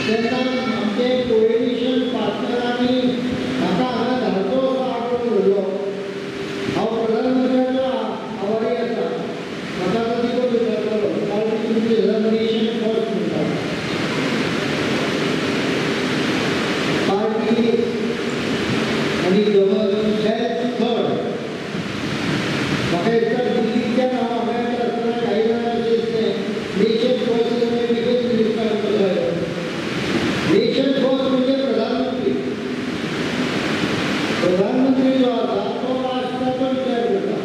तेन्ना आमचे कोएलिशन पार्टनरांनी म्हाका हांगा धाडचो असो आग्रो धरलो. हांव प्रधानमंत्र्याचो आभारी आसा. म्हाका आतां दिको विचारतालो पार्टी तुमची नेशन फर्स्ट म्हणटा, पार्टी आनी सेल्फ थर्ड. म्हाका दिसता दिल्लींतल्यान हांव हांगा येता आसतना काही जाणांक अशें दिसलें नेशन फर्स्ट म्हणजे डिफेन्स मिनिस्टर कसो आयलो. नेशन फर्स्ट म्हणजे प्रधानमंत्री. प्रधानमंत्री जो आसा तो राष्ट्राचो विचार करता.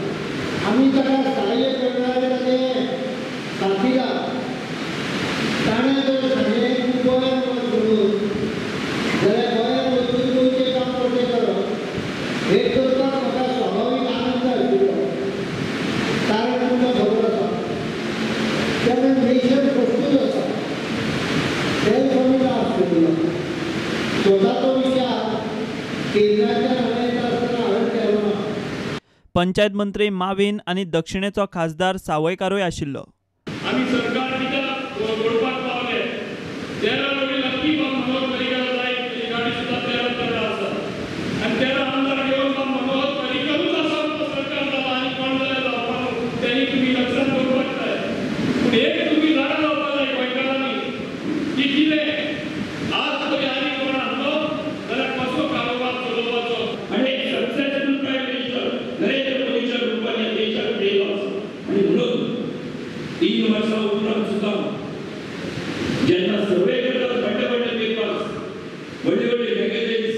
आमी ताका सहाय्य करणारे ताचे साथीदार. ताणें जर सांगलें तूं गोंयांत वच म्हणून जाल्यार गोंयांत वचून गोंयचें काम कशें करप हें करपाक म्हाका स्वाभावीक आनंद आशिल्लो. कारण तुमकां खबर आसा तेन्ना नेशन फर्स्टूच आसा. सेल्फ आमी लास्ट दवरला. स्वताचो विचार केंद्राच्या हांगा येता आसतना हांवें केलो ना. पंचायत मंत्री माविन आनी दक्षिणेचो खासदार सावयकारूय आशिल्लो. आमी सरकार कित्याक मोडपाक पावले 13 वडील नक्की बाब मनोहर पर्रीकार जाय तेजी गाडी सुद्दां 13 जागा आसा आनी 13 आमदार घेवन बाब मनोहर पर्रीकरूच आसा तो सरकार जाला आनी कोण जाल्यार जावपा न्हू तेणी तुमी लक्षात दवरपाक जाय. पूण एक तुमी जाणा जावपाक जाय गोंयकारांनी की कितें आज तरी आनी कोण आसलो जाल्यार कसो कारोबार चलोवपाचो आनी एक सक्सेसफूल प्रायम मिनिस्टर नरेंद्र मोदीच्या रुपान ह्या देशाक मेळिल्लो आसा. आनी म्हणून 3 वर्सां उपरांत सुद्दां जेन्ना सर्वे करतात व्हडले व्हडले पेपर्स, व्हडले व्हडले मॅगझिन्स,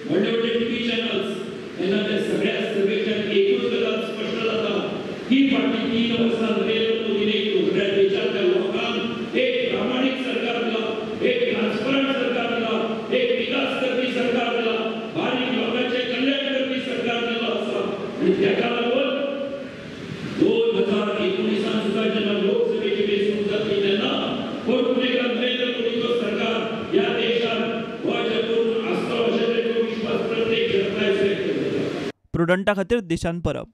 व्हडले व्हडले टीव्ही चॅनल्स, तेन्ना ते सगळ्या सर्वेच्यान एकूच गजाल स्पश्ट जाता की फाटलीं 3 वर्सां नरेंद्र मोदीन सगळ्या देशांतल्या लोकांक एक प्रामाणीक सरकार दिलां, एक ट्रान्सपरंट सरकार दिलां, एक विकास करपी सरकार दिलां, बारीक लोकांचें कल्याण करपी सरकार दिलां आसा. आनी ताका लागून 2019 सुद्दां जेन्ना लोकसभेची वेंचणूक जातली तेन्ना परतून एकदा नरेंद्र मोदीचो सरकार ह्या देशात गोंयच्या करून आसतलो अशें तरेचो विश्वास प्रत्येक जनताय व्यक्त करता. प्रुडंटा खातीर दिशांत परब.